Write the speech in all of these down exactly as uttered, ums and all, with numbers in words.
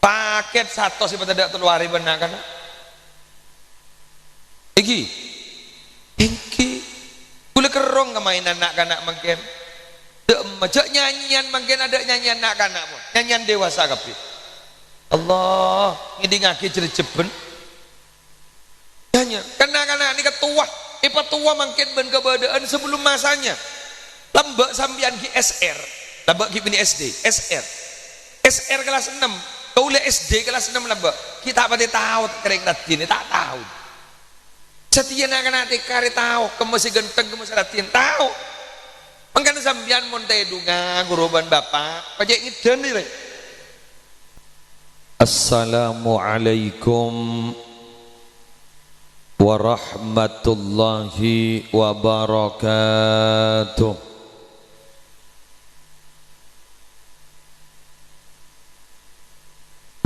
Paket satos sè patadâ' tello arè bân na'-kana'. Èngghi. Èngghi. Kaulâ kerrong kamaènan na'-kana' mangkèn. Dâ' emma, jhâ' nyanyian mangkèn adâ' nyanyian na'-kana' pon. Nyanyian dewasa kabbhi. Allah, ngèdingngaghi jhâlejjhebbhân. Nyanyian. Kan na'-kana' nèka towa, èpatowa mangkèn bân kabâdâ'ân sebelum masanya. Lambâ' sampèyan ghi' S R. Lambâ' ghi' binè' S D, S R. S R kelas ennem. Kaulâ S D kelas ennem lambâ'. Ghi' ta' patè tao, kèrèng raddhinna, ta' tao. Satèya na'-kana' T K rè tao, kemma sè ghântheng, kemma sè raddhin, tao. Mangkana sampèyan mon tèdunga ghuru bân bapa', pajhât ngèdhâni rè. Assalamualaikum warahmatullahi wabarakatuh.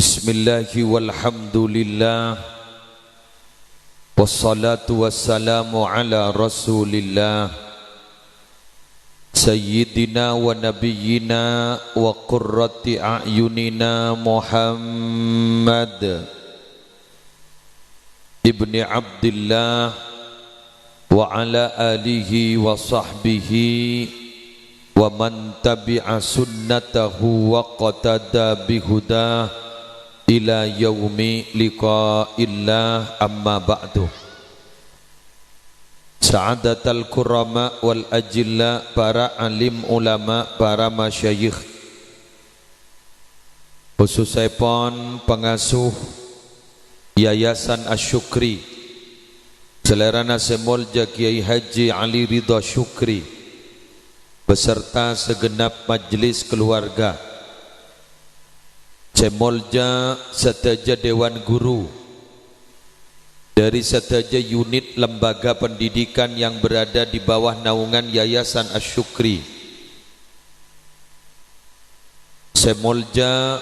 Bismillahi walhamdulillah. Wassalatu wassalamu ala Rasulillah, Sayyidina wa Nabiyyina wa Qurrati A'yunina Muhammad ibni Abdillah wa ala alihi wa sahbihi wa man tabi'a sunnatahu waqtada bihudah ila yaumi liqa'illah, amma ba'du. Sa'adatal kurama wal ajilla, para alim ulama, para masyayikh, khususèpon pangasuh Yayasan Asy-Syukri, salèrana sè molja Kiai Haji Ali Ridho Syukri, beserta segenap majelis keluarga. Sè molja sadhâjâ dewan guru dari sadhâjâ unit lembaga pendidikan yang berada di bawah naungan Yayasan Asy-Syukri. Sè molja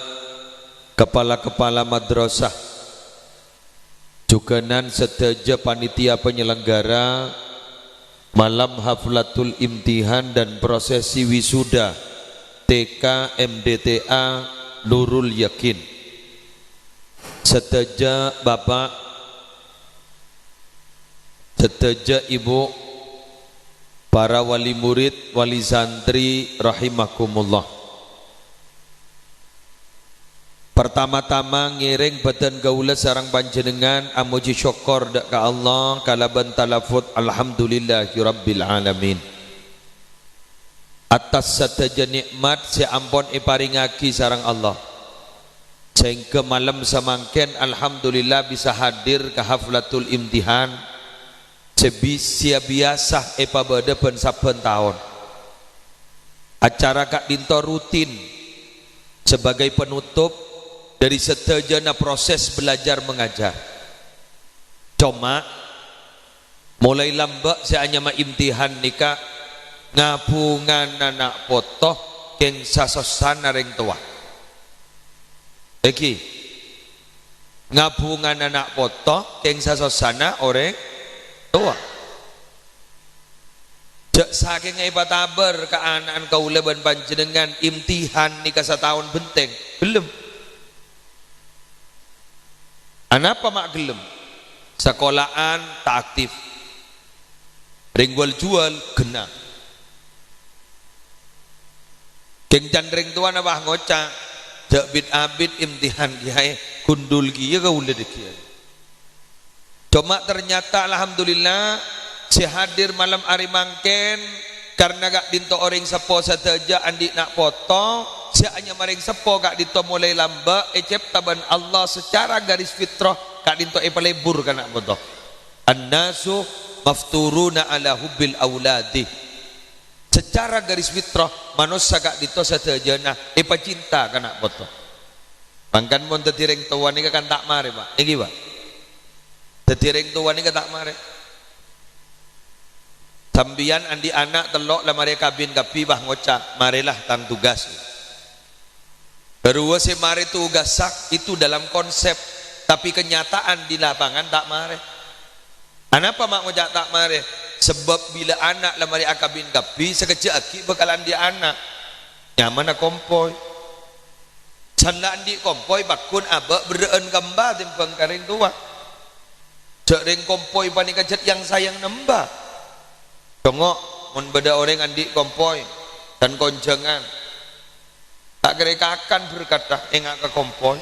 kepala-kepala madrasah, jhughânan sadhâjâ panitia penyelenggara malam haflatul imtihan dan prosesi wisuda T K M D T A Nurul Yakin. Sadhâjâ bapa', sadhâjâ ibu, para wali murid, wali santri rahimakumullah. Partama-tama ngèrèng bâdân kaulâ sareng panjhennengngan amojhi sokkor dâ' ka Allah kalabân talafut, "Alhamdulillahirabbil alamin." Attas sadhâjâ nè'mat sè ampon èparèngaghi sareng Allah. Sehingga malem samangkèn, alhamdulillah, bisa hadir ka haflatul imtihan sè bi-, sè biyasa èpabâdâ bân-sabbhân taon. Acara ka'dinto rutin sebagai penutup dari sadhâjâna proses belajar mengajar. Coma, molaè lambâ' sè anyama imtihan nèka ngabhungana na' poto kèng sasossana rèng towa. Èngghi, ngabhungana na' poto kèng sasossana orèng towa. Jhâ' sakèngnga èpatabâr ka ana'na kaulâ bân panjhennengngan imtihan nèka sataon bhenteng, ghellem. Anapa ma' ghellem? Sakola'an ta' aktif. Rèng wal-juwal ghenna. Kèng can rèng towana pas ngoca', "Jhâ' bit-abit imtihan, Kiyaè, gundul kèya kaulâ dhâggi'." Coma ternyata, alhamdulillah, sè hadir malem arè mangkèn, karna ka'dinto orèng seppo sadhâjâ andi' na' poto, sè anyama rèng seppo ka'dinto molaè lambâ' ècèpta bân Allah secara garis fitrah, ka'dinto èpalebur ka na' poto. "Annasu mafturuna ala hubbil auladi." Secara garis fitrah, manossa ka'dinto sadhâjâna èpacinta ka na' poto. Mangkana mon dhâddhi rèng towa nèka kan ta' marè, Pa'. Èngghi, Pa'? Dhâddhi rèng towa nèka ta' marè. Sampèyan andi' ana' tello' la marè kabin kabbhi, pas ngoca', "Marèlah tang tugas." Bâruwâ sè marè tugassa itu dalam konsep, tapi kenyataan di lapangan ta' marè. Anapa ma' ngoca' ta' marè? Sabâb bilâ ana' la marè akabin kabbhi, sakejjhâ' aghi' bhâkal andi' ana'. Nyamana kompoy. San la andi' kompoy, paggun abâ' berrâ'ân ka emba tèmbhâng ka rèng towa. Jhâ' rèng kompoy panèka jhât yang sayang emba. Congo', mon bâdâ orèng andi' kompoy, san konjhângan, ta' kèra èkakan berkatta, enga' ka kompoy.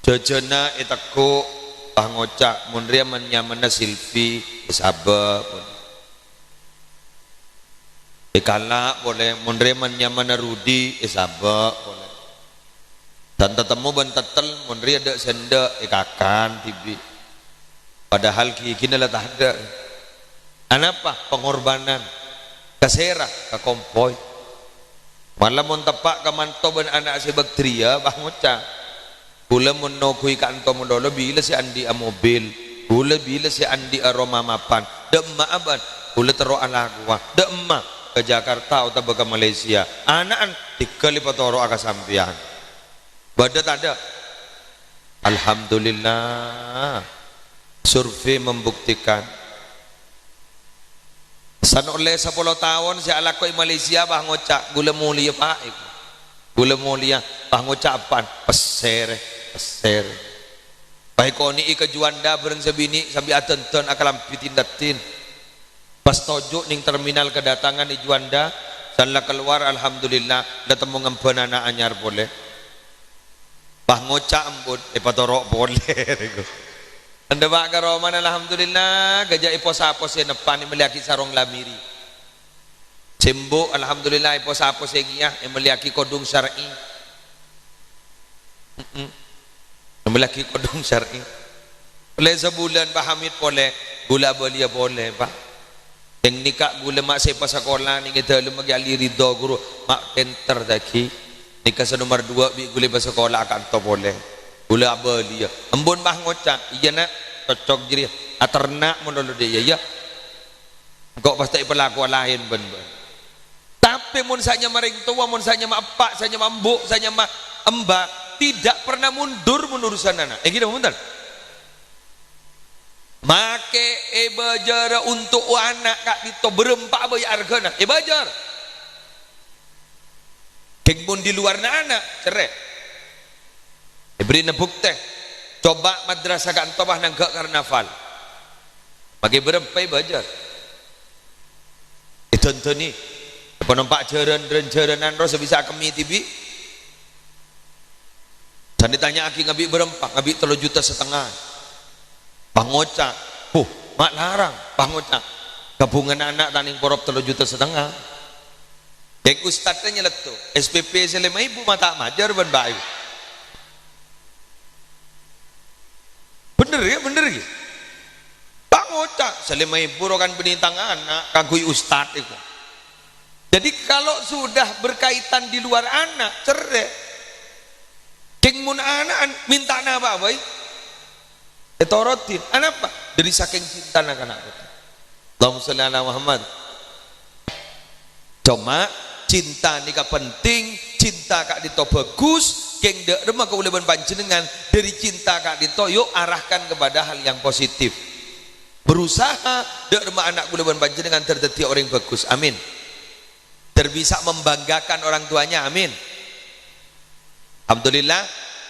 Jhâjhâna ètegghu', pas ngoca', "Mon rèya man-nyamanna Silvi, èsabâ', pon." Èkala' polè, "Mon rèya man-nyamanna Rudi, èsabâ' polè." Tan tatemmo bân tettel, mon rèya dâ' sè endâ', èkakan dhibi'. Padahal ghighina la tadâ'. Anapa? Pengorbanan. Ka sèra? Ka kompoy. Mala mon teppa' ka manto bân ana' sè bâk jârèya, pas ngoca', "Kaulâ mon noghuwi ka'anto malolo, bilâ sè andi'â mobil, kaulâ bilâ sè andi'â roma mapan, dâ' emma'a bân, kaulâ terro alakowa, dâ' emma ka Jakarta otabâ ka Malaysia, ana'na tèghâl èpatoro'a ka sampèyan." Bâdâ tadâ'? Alhamdulillah. Survei membuktikan. San ollè sapolo taon sè alako è Malaysia, pas ngoca', "Kaulâ molèya, Pa'," èko. "Kaulâ molèya," pas ngoca' epa'an, "Pèssè rè, pèssè rè." Pas èkonè'è ka Juanda bhâreng sè binè' sambi adhândhân akalambhi din-raddhin. Pas toju' neng terminal kedatangan è Juanda, san la kalowar, alhamdulillah, la temmo ngemban ana' anyar polè. Pas ngoca' embun, èpatoro' polè, rèko. Endâ' pa' ka romana, alhamdulillah, ghâjâ èpos-apos sè neppan, èmellèyaghi sarong lamiri. Sè embu', alhamdulillah, èpos-apos sè kèya, èmellèyaghi kodhung syar'i. Mm-mm. Èmellèyaghi kodhung syar'i. Ollè sabulân, Pa' Hamid polè, kaulâ abâliyâ polè, Pa'. Sèngghâ kaulâ ma' sè èpasakola neng è dâlemma Kè Ali Ridho, ghuru, ma' pènter dâggi'. Nèka sè nomer duwâ' bi' kaulâ èpasakola ka'anto polè. Kaulâ abâliyâ. Embun pas ngoca', "Iyâ, Na', cocok jârèya. Aterna' malolo dâ' iyâ, yâ. Engko' pas ta' èpalakowa laèn bân bâ'na." Tapè mon sè anyama rèng towa, mon sè anyama eppa', sè anyama embu', sè anyama emba, tidak pernah mundur mon urusan ana'. Èngghi napa bhunten? Makè èbâjârâ untuk ana' ka'dinto bârâmpa bhâi arghâna, èbâjâr. Kèng mon di luarna ana', cerrè. Èbèrri'na buktè. Coba madrasah ka'anto pas nangghâ' karnaval. Makè bârâmpa èbâjâr. Èdhândhâni. Èpanompa' jhârân, rân-jhârânan, terros bisa akemmè dhibi'. San ètanya'aghi ngabi' bârâmpa, ngabi' tello juta satengnga. Pas ngoca', "Huh, ma' larang," pas ngoca'. Ghâbunganna ana' ta' nèng porop tello juta satengnga. Dek ustadz nyèleddhu, S P P sè lèma èbu ma' ta' majâr bân bâ'na. Bhender, yâ, bhender, yâ. Pas ngoca', "Sè lèma èbu ro kan bânnè tang ana', kaangghuy ustadz èko." Jadi, kalau sudah berkaitan di luar ana', cerrè. Kèng mon ana'na mènta napa bhâi? Ètoro'è. Anapa? Dâri sakèng cintana ka ana'. Allahumma sholli ala Muhammad. Coma, cinta nèka penting, cinta ka'dinto bhâghus, kèng dâ' remma kaulâ bân panjhennengngan dâri cinta ka'dinto, yuk arahkan kepada hal yang positif. Berusaha dâ' remma ana' kaulâ bân panjhennengngan ter-, dhâddhi orèng bhâghus. Amin. Ter-, bisa membanggakan orang tuanya. Amin. Alhamdulillah,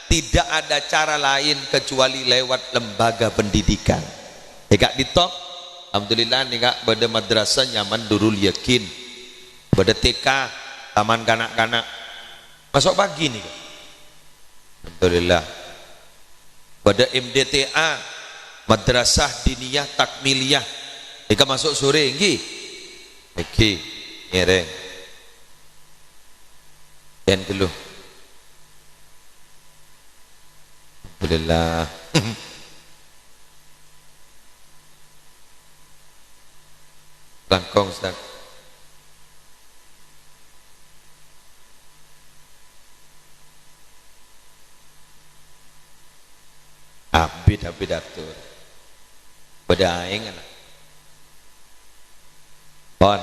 tidak ada cara lain kecuali lewat lembaga pendidikan. È ka'dinto, alhamdulillah, nèka bâdâ madrasah nyamana Nurul Yakin. Bâdâ T K, taman kanak-kanak. Maso' pagi nèka. Alhamdulillah. Bâdâ M D T A, Madrasah Diniyah Takmiliyah. Nèka maso' sore, èngghi? Èngghi. Ngèrèng. Yen ghâllu. Alhamdulillah. Langkong, Ustaz. Abit-abit atur. Bâdâ aèng, ana'. Pon.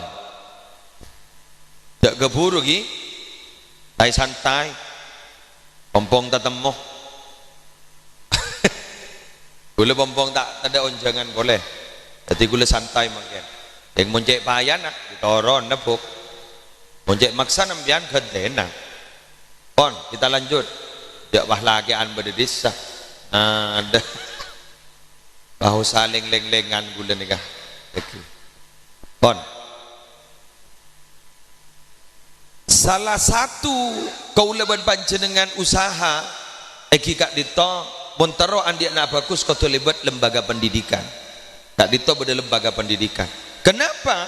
Jhâ' ghâburu, ghi. Santai-santai. Pompong tatemmo. Kaulâ pompong ta', tadâ' onjhângan polè. Dhâddhi kaulâ santai mangkèn. Yèng mon cè' payana, ètoron nebbhuk. Mon cè' maksa sampèyan ghântèna. Pon, kita lanjut. Jhâ' wah lakè'an bâdâ dhisa. Ada. Bâ usa lèng-lèngan ghulâ nèka. Lagi. Pon. Salah satu kaulâ bân panjhennengngan usaha èngghi ka'dinto, mon terro andi'na bhâghus kodhu lèbât lembaga pendidikan. Ka'dinto bâdâ lembaga pendidikan. Kenapa?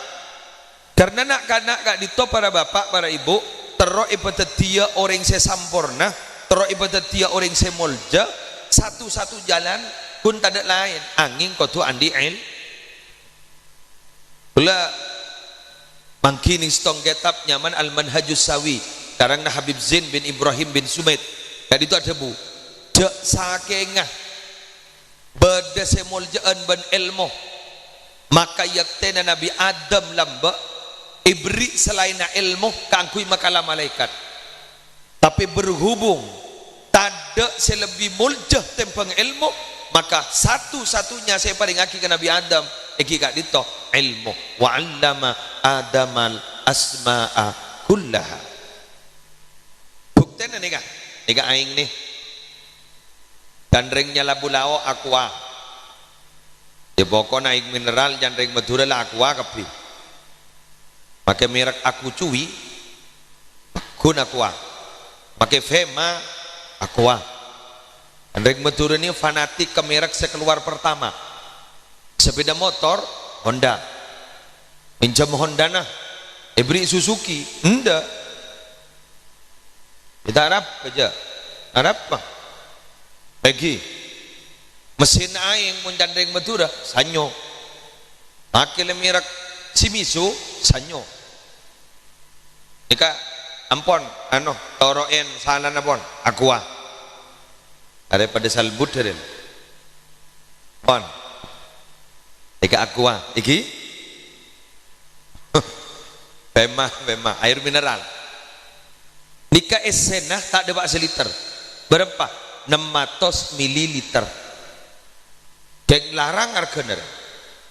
Karna na'-kana' ka'dinto, para bapa', para ibu, terro èpadhâddhiyâ orèng sè samporna, terro èpadhâddhiyâ orèng sè molja, satu-satu jalan ghun tadâ' laèn, angèng kodhu andi' èl-, Kaulâ mangghi nèng sèttong kètab nyamana Al-Manhajus Sawi, karangnga Habib Zain bin Ibrahim bin Sumaid. Ka'dinto adhâbu, jhâ' sakènga bâdâ sè molja'an bân èlmo, maka yâktèna Nabbhi Adam lambâ' èberri' salaènna èlmo kaangghuy makala malaèkat. Tapè berhubung tadâ' sè lebbi molja tèmbhâng èlmo, maka satu-satunya sè èparèngaghi ka Nabbhi Adam èngghi ka'dinto èlmo. "Wa 'allama Adamal asma'a kullaha." Buktèna nèka, nèka aèng nè. Can rèng nyalabu lao' aqua. Yâ, pokokna aèng mineral can rèng Madhurâ la aqua kabbhi. Makè merek Aqua Cuwi, ghun aqua. Makè Fema, aqua. Can rèng Madhurâ nè fanatik ka merek sè kalowar pertama. Sepeda motor, Honda. Minjhâm Hondana, èberri' Suzuki, endâ'. Èta' arapa, jhâ'? Arapa? Peggy. Mesin aèng mon can rèng Madhurâ, Sanyo. Makè la merek Shimizu, Sanyo. Nèka ampon, ano, toro'è salana pon, Aqua. Arè padâ salbut, arè. Pon. Èka Aqua, èngghi? Fema, Fema, aèr mineral. Nèka èssèna ta' dâpa' saliter. Bârâmpa? Ennem atos mililiter. Kèng larang arghâna, rè.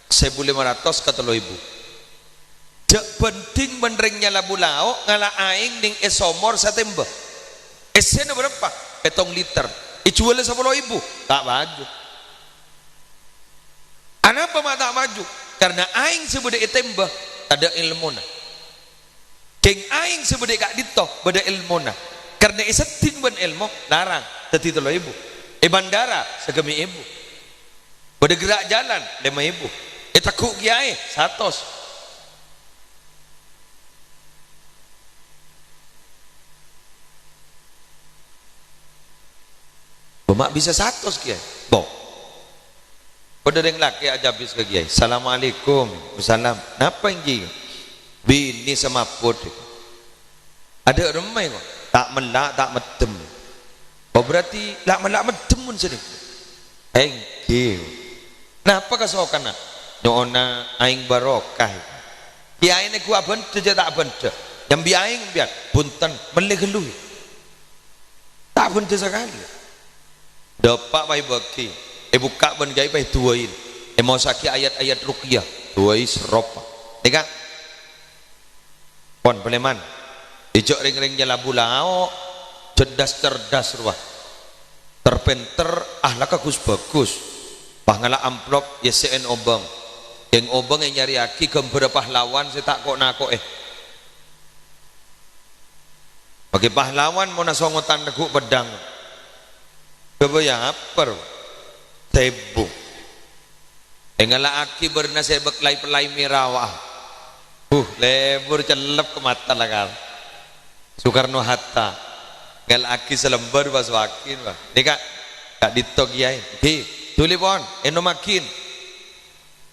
Sèbu lèma ratos ka tello èbu. Jhâ' bhânding bân rèng nyalabu lao' ngala' aèng nèng è somor satèmbâ. Èssèna bârâmpa? Pèttong liter. Èjhuwâlâ sapolo èbu? Ta' paju. Anapa ma' ta' paju? Karna aèng sè bâdâ è tèmbâ tadâ' èlmona. Kèng aèng sè bâdâ è ka'dinto bâdâ èlmona. Karna èsedding bân èlmo, larang, dhâddhi tello èbu. È bandara, sagâmè' èbu. Bâdâ ghellâ' jhâlân, lèma èbu. Ètegghu' kèyaè, satos. Bâ ma' bisa satos, Kèyaè? Bo. Bâdâ rèng lakè' ajhâbis ka Kèyaè. "Assalamualaikum." "Salam." "Napa, èngghi?" "Binè sè mapot." "Adâ' remma, ko'?" "Ta' mella', ta' meddhem." "Oh, berarti la' mella' meddhem mon sanèka?" "Èngghi." "Napa kasokanna?" "Nyo'ona aèng barokah." "Kèyaèna ghu abhândhâ jhâ' ta' abhândhâ. Nyambi aèng, sampèyan." "Bhunten, mellè ghâllu." Ta' bhândhâ sakalè. Dâpa' pas èbâghi, èbukka' bân kèyaè pas èdu'ain. Èmaosaghi ayat-ayat ruqyah, du'ai saropa. Nèka. Pon, palèman. Èjhâ' rèng-rèng nyalabu lao', cerdas-cerdas rowa. Ter-pènter, ahlakka ghus-bhâghus. Pas ngala' amplop, èyessè'è obâng. Kèng obâng ènyarèyaghi ghâmbhârrâ pahlawan sè ta' ko'-nako'è. Makè pahlawan monna songotan negghu' peddhâng. Ghâbây apa, ro? Tèbung. Èngala'aghi bârna sè bâk lai-pellai mèrawa. Huh, lebur cellep ka mata lakar. Soekarno Hatta. Ngala'aghi salembâr pas wakin, wah. Nèka, ka'dinto kèyaè. Ghi, dhuli pon, ènomaghina.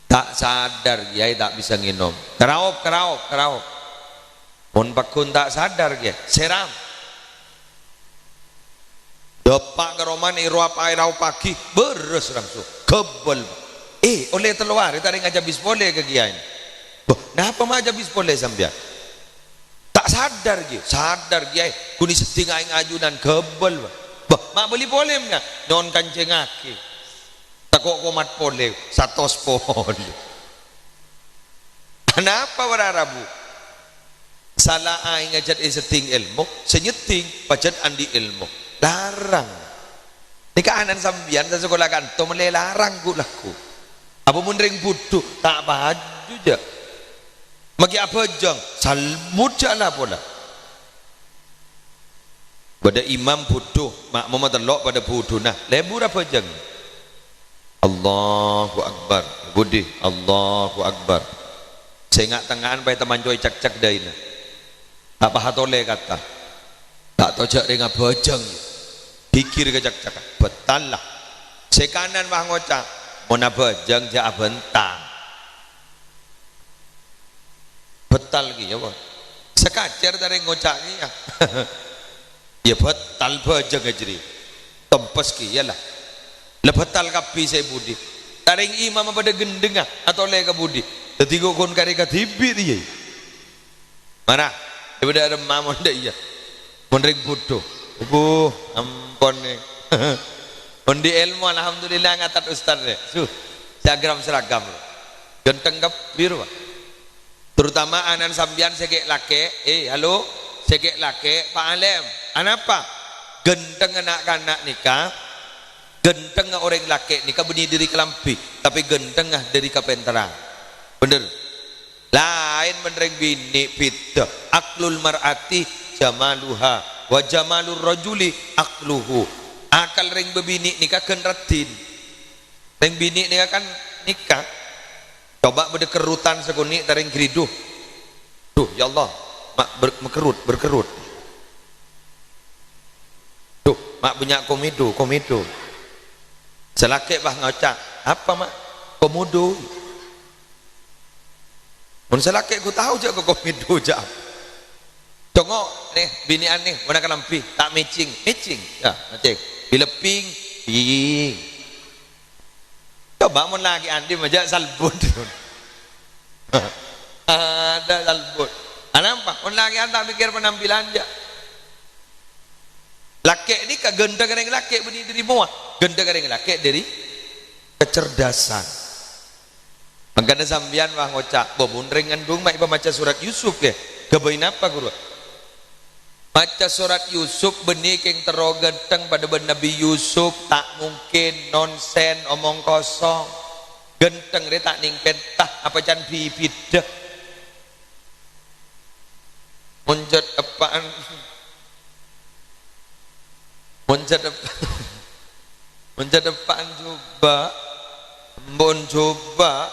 Ta' sadar, kèyaè ta' bisa ngènom. Karaop, karaop, karaop. Mon pagghun ta' sadar, kèyaè, sèram. Dâpa' ka romana, èroap-, èraoppaghi, bârâs langsung. Ghâbâl. Eh, ollè tello arè ta' rèng ajhâbis polè ka kèyaèna. Bâh, napa ma' ajhâbis polè sampèyan? Ta' sadar, kèyaè. Sadar, kèyaè. Ghun èsedding aèng ajunan ghâbâl, bâh. Bâh, ma' bâli polè, mènga. Nyo'on kancèngaghi. Tako' komat polè, satos polè. Anapa para rabu? Sala aèng ajhât èseddhing èlmo, sè nyeddhing pajhât andi' èlmo. Larang. Nèka ana'na sampèyan sè sakola kanto mellè larang ghu-lagghu. Apa mon rèng budhu, ta' paju jâ'. Maghi abhâjâng, salmut jâ' la pola. Bâdâ imam budhu, ma'mumma tello' padâ budhuna, lebur abhâjâng. Allahu Akbar. Budi, Allahu Akbar. Sènga' tengnga'an paè tamanco ècakcak dâina. Apa hatolè kata? Ta' tao jâ' rèng abhâjâng. Ghighir ka cakcaka. Bhâtalla. Sè kanan pas ngoca', "Mon abhâjâng jâ' abhânta." Bhâtalla kèya, apa? Sakacèr ta' rèng ngoca' kèya. Iyâ bhâtalla bhâjâng jârèya. Tompes kèya la. La bhâtalla kabbhi sè budi. Ta' rèng imamma padâ ghendhengnga, atolè ka budi. Dhâddhi kok ghun karè kadhibi' rèya. Mara, è bâdâ remma mon dâ' iyâ. Mon rèng budhu. Abbhu, ampon, nè. Mon dâ' èlmo, alhamdulillah, ngatat ustad, nè. Su, sè aghârâm-saraghâm. Ghântheng kabbhi, Pak. Terutama ana'na sampèyan sè ghi' lakè', eh, halo, sè ghi' lakè', Pak Alem. Anapa? Ghânthengnga na'-kana' nèka, ghânthengnga orèng lakè' nèka bânnè dâri kalambhi, tapè ghânthengnga dâri kapènterran. Bhender? Laèn bân rèng binè' bhidhâ. Aqlul mar'ati jamaluha, wa jamalur rajuli aqluhu. Akal rèng bâbinè' nèka ghân raddhin. Rèng binè' nèka kan nèka. Coba bâdâ kerrutan sakonè' ta' rèng ghâridhu. Duh, ya Allah, ma' ber-, makerrut, berkerrut. Duh, ma' bânnya' komedo, komedo. Sè lakè' pas ngoca', "Apa, Ma'?" "Komodo." Mon sè lakè' ghu tao jâ' ka komedo jâ'. Congo', nè, binè'an, nè, bâna kalambhi, ta' matching, matching. Yâ, matching. Bilâ pink, pink. Coba mon lakè' andi' ma' jâ' salbut. Adâ' salbut. Anapa? Mon lakè'an ta' mèkkèr penampilan jâ'. Lakè' nèka ghânthengnga rèng lakè' bânnè dâri mowa. Ghânthengnga rèng lakè' dâri kecerdasan. Mangkana sampèyan wah ngoca', "Bâ, mon rèng ngandung ma' èpamaca surat Yusuf, yâ? Ghâbây napa, Ghuru?" Maca surat Yusuf bânnè kèng terro ghântheng padâ bân Nabbhi Yusuf, ta' mungkin, nonsen, omong kosong. Ghântheng rè ta' nèng pènta, apa can bhibiddhâ. Mon jhât eppa'an, mon jhât eppa-, mon jhât eppa'an jhubâ', embun jhubâ',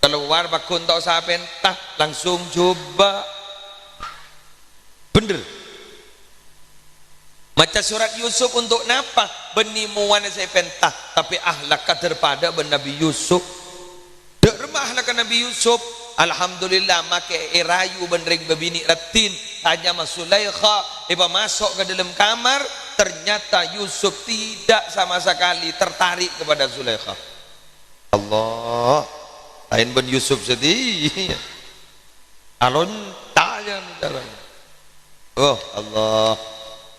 kalowar pagghun ta' osa pènta, langsung jhubâ'. Bhender. Maca surat Yusuf untuk napa? Bânnè mowana sè èpènta, tapè ahlakka dâr-padâ bân Nabbhi Yusuf. Dâ' remma ahlakka Nabbhi Yusuf, alhamdulillah, makè èrayu bân rèng bâbinè' raddhin, anyama Zulaikha, èpamaso' ka dâlem kamar, ternyata Yusuf tidak sama sekali tertarik kepada Zulaikha. Allah, laèn bân Yusuf sè dhiyâ. Alonta jâ' bicara. Oh, Allah.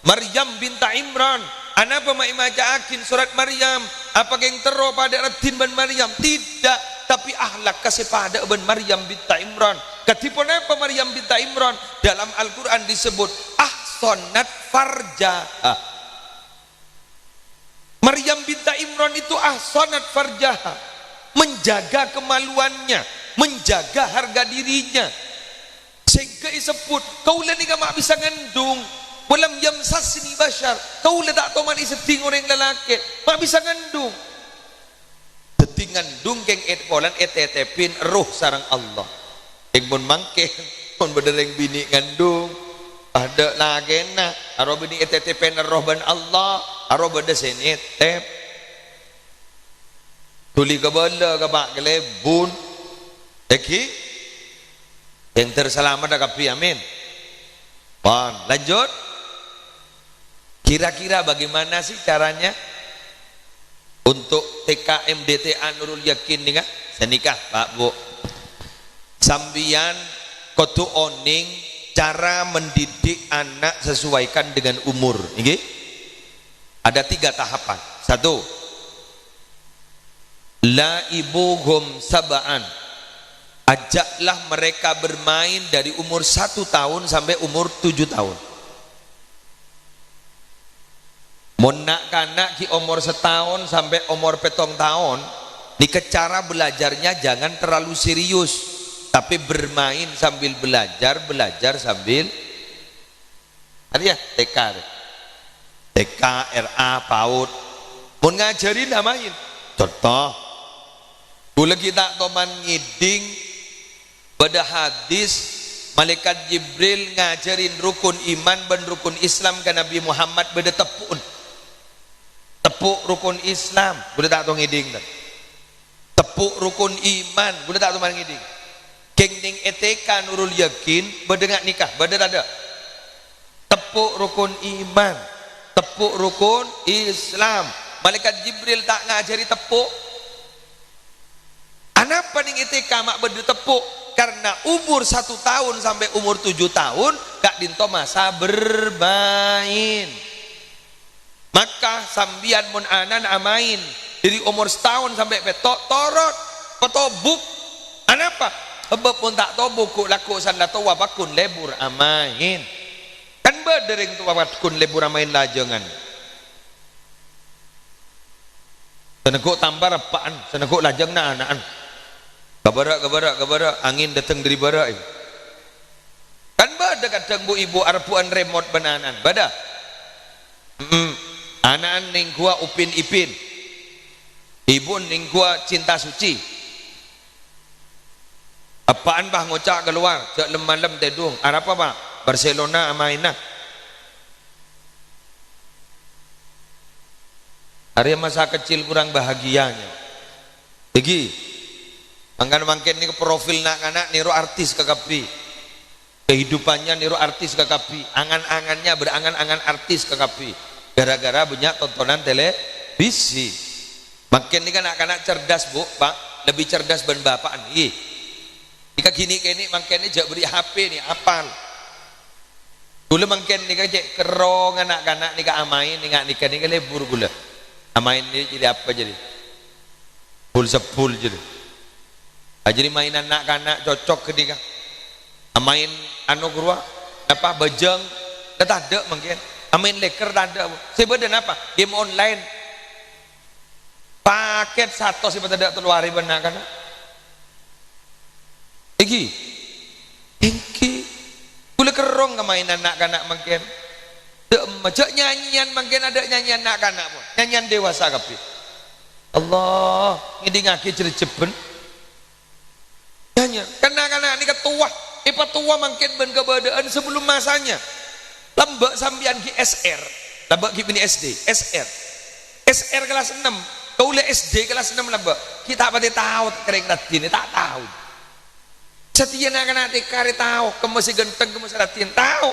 Maryam binta Imran. Anapa ma' èmaca'aghin surat Maryam? Apa kèng terro padâ raddhin bân Maryam? Tidak. Tapè ahlakka sè padâ bân Maryam binta Imran. Kadhi ponapa Maryam binta Imran? Dalam Al-Quran disebut ahsanat farjaha. Maryam binta Imran itu ahsanat farjaha, menjaga kemaluannya, menjaga harga dirinya. Sehingga èsebbhut, "Kaulâ nèka ma' bisa ngandung, walam yamsasni basyar, kaulâ ta' toman èseddhing orèng lalakè', ma' bisa ngandung." Dhâddhi ngandung kèng èt-, polana ètètèbhi erroh sareng Allah. Kèng mon mangkèn, mon bâdâ rèng binè' ngandung, padâ lakèna, aro binè' ètètèbhi erroh bân Allah, aro bâdâ sè nètèp. Dhuli kabâlâ ka Pa' Kalèbun. Èngghi? Kèng ter-, salamet kabbhi, amin. Pon, lanjut. Kira-kira bagaimana sih caranya untuk T K M D T A Nurul Yakin nèka? Sanèka, Pak, Bu. Sampèyan kodhu onèng cara mendidik anak sesuaikan dengan umur, ngghi? Ada tiga tahapan. Satu, la'ibuhum sab'an. Ajaklah mereka bermain dari umur satu tahun sampai umur tujuh tahun. Mon na'-kana' ghi' omor sataon sampe' omor pettong taon, nèka cara belajarnya jangan terlalu serius, tapi bermain sambil belajar, belajar sambil, arèya T K, T K, R A, PAUD. Mon ngajhâri, na, main. Conto, kaulâ ghi' ta' toman ngèdhing bâdâ hadis, Malaèkat Jibril ngajhârin rukun iman bân rukun Islam ka Nabbhi Muhammad bâdâ teppo'na. Teppo' rukun Islam, kaulâ ta' tao ngèdhing, ta? Teppo' rukun iman, kaulâ ta' toman ngèdhing. Kèng nèng è T K Nurul Yakin, bâdâ nga' nèka, bâdâ tadâ'? Teppo' rukun iman, teppo' rukun Islam. Malaèkat Jibril ta' ngajhâri teppo'. Anapa nèng è T K ma' bâdâ teppo'? Karna umur satu taon sampè' umur tujuh taon, ka'dinto masa bermain. Maka sampèyan mon ana'na amain, dâri omor sataon sampè' pètto', torot, patobuk. Anapa? Sabâb mon ta' tobuk, ghu'-lagghu' sanna towa pagghun lebur amain. Kan bâdâ rèng towa pagghun lebur amain lajângan. Sanna ghu' tampar eppa'na, sanna ghu' lajâng na'-ana'na. Kabârâ', kabârâ', kabârâ', angèn dâteng dâri bârâ', eh. Kan bâdâ kadhâng bu-ibu arebbhu'ân remot bân ana'na, bâdâ? Mm-mm. Ana'na nèng ghuwâ Upin Ipin. Ibuna nèng ghuwâ Cinta Suci. Eppa'na, bâh, ngoca' kalowar, jhâ' lem-malem tèdung. Arapa, Pa'? Barcelona amaina. Arèya masa kecil kurang bahagianya. Èngghi, mangkana mangkèn nèka profil na'-kana' nèro artis kakabbhi. Kehidupannya nèro artis kakabbhi. Angan-angannya berangan-angan artis kakabbhi. Gara-gara bânnya' tontonan televisi. Mangkèn nèka na'-kana' cerdas, Bu, Pa'. Lebih cerdas bân bapa'na. Èngghi. Nèka ghi' nè'-kènè' mangkèn nè jhâ' bâri' H P nè, apal. Kaulâ mangkèn nèka cè' kerrong na'-kana' nèka amain nèka, nèka, nèka lebur kaulâ. Amain nè jârèya apa jârèya? Bul-sebbul jârèya. Ah, jârèya mainan na'-kana' cocok ghânèka. Amain anu ghâruwa, apa, bâjâng, la tadâ' mangkèn. Amain lèker tadâ'. Sè bâdâ napa? Game online. Paket satos sè patadâ' tello arè bân na'-kana'. Èngghi. Èngghi. Kaulâ kerrong ka mainan na'-kana' mangkèn. Dâ' emma, jhâ' nyanyèyan mangkèn adâ' nyanyèyan na'-kana' pon. Nyanyèyan dewasa kabbhi. Allah, ngèdingngaghi jârèjjhâbbhân. Nyanyèyan. Kan na'-kana' nèka towa, èpatowa mangkèn bân kabâdâ'ân sabellum masanya. Lambâ' sampèyan ghi' S R, lambâ' ghi' binè' S D, S R. S R kelas ennem, kaulâ S D kelas ennem lambâ'. Ghi' ta' patè tao kèrèng raddhinna, ta' tao. Satèya na'-kana' T K rè tao, kemma sè ghântheng, kemma sè raddhin, tao.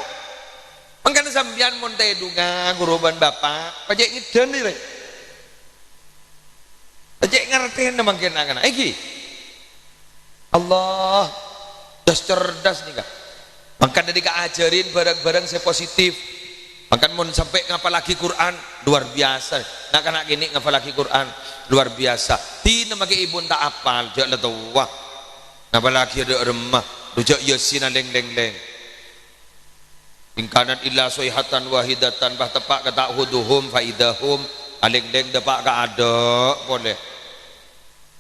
Mangkana sampèyan mon tèdunga ghuru bân bapa', pajhât ngèdhâni rè. Cè' ngartèna mangkèn na'-kana'. Èngghi. Allah. Cerdas, cerdas nèka. Mangkana nèka ajhârin bhârâng-bhârâng sè positif. Mangkana mon sampè' ngapallaghi Qur'an, luar biasa. Na'-kana' kènè' ngapallaghi Qur'an, luar biasa. Dinah makè ibuna ta' apal, jhâ' la towa. Ngapallaghi adâ' remma, jhâ' Yasin alèng-lèng-lèng. "In kanat illa shaihatan wahidatan," bâh teppa' ka ta'khuduhum fa idza hum, alèng-lèng teppa' ka adâ' polè.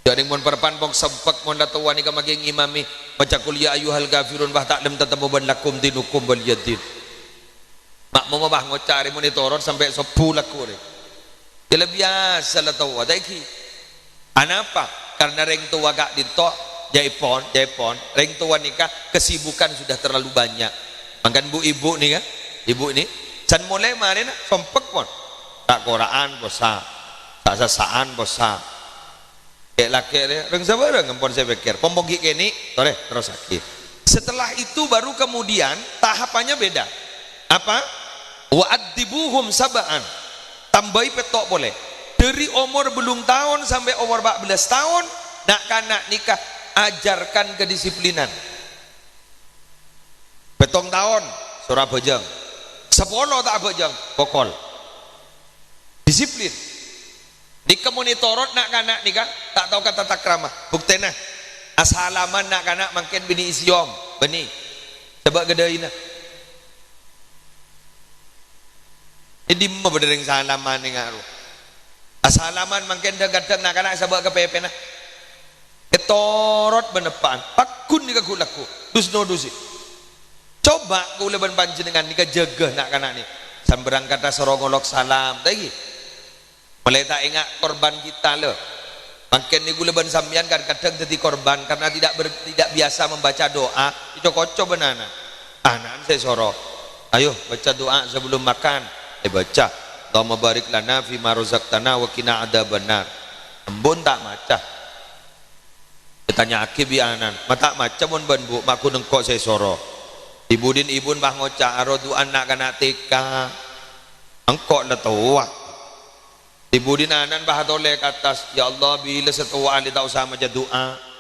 Jhâ' nèng mon parappa'na pong sempek, mon la towa nèka makè ngimami, maca qul ya ayyuhal kafirun, bâh ta' lem tatemmo bân lakum dinukum waliyadin. Ma'mumma bâh ngoca' rè mon ètorot sampè' sobbhu lagghu' rè. Ghellâ' biyasa la towa, ta' èngghi. Anapa? Karna rèng towa ka'dinto, jhâ' èpon, jhâ' èpon, rèng towa nèka kesibukan sudah terlalu banyak. Mangkana bu-ibu nèka, ibu nè, can molè marèna sompek pon. Ta' kora'an possa, ta' sassa'an possa. Kè'-lakè' rè, rèng sabârâng ampon sè pèkkèr. Pong-pong ghi' kènè', torè, terrossaghi. Setelah itu baru kemudian tahapannya beda. Apa? "Wa addibuhum sab'an." Tambâi pètto' polè. Dâri omor bellung taon sampè' omor empa' bellâs taon, na'-kana' nèka ajarkan kedisiplinan. Pèttong taon, soro abhâjâng. Sapolo ta' abhâjâng, pokol. Disiplin. Nèka mon ètorot na'-kana' nèka ta' tao ka tata krama. Buktèna. Asalaman na'-kana' mangkèn binè' èsèyom, bânnè. Sabâ' ghâdâyina. È dimma bâdâ rèng salaman è ngaro? Asalaman mangkèn dhâng-kadhâng na'-kana' sabâ' ka pèpèna. Ètorot bân eppa'an, pagghun nèka ghu-lagghu, dus-nodusè. Coba kaulâ bân panjhennengngan nèka jâgâ na'-kana' nè. Sambarang kata soro ngolok salam, ta' ènggi? Molaè ta' enga' korban kita, lho. Mangkèn nèko kaulâ bân sampèyan kan kadhâng dhâddhi korban karena tidak ber-, tidak biasa membaca doa, èco-koco bân ana'. Ana'na sè soro, "Ayo baca doa sebelum makan." Èbâca, "Allahumma barik lana fima razaqtana wa qina adzabannar." Embun ta' maca. Ètanya'aghi bi' ana'na, "Ma' ta' maca mon bân bu', ma' ghun engko' sè soro?" Dibudin ibun pas ngoca', "Aro du'ana na'-kana' T K. Engko' la towa." Dibudin ana'na pas atolè ka attas, "Ya Allah, bilâ sè towa alè ta' osa maca du'a."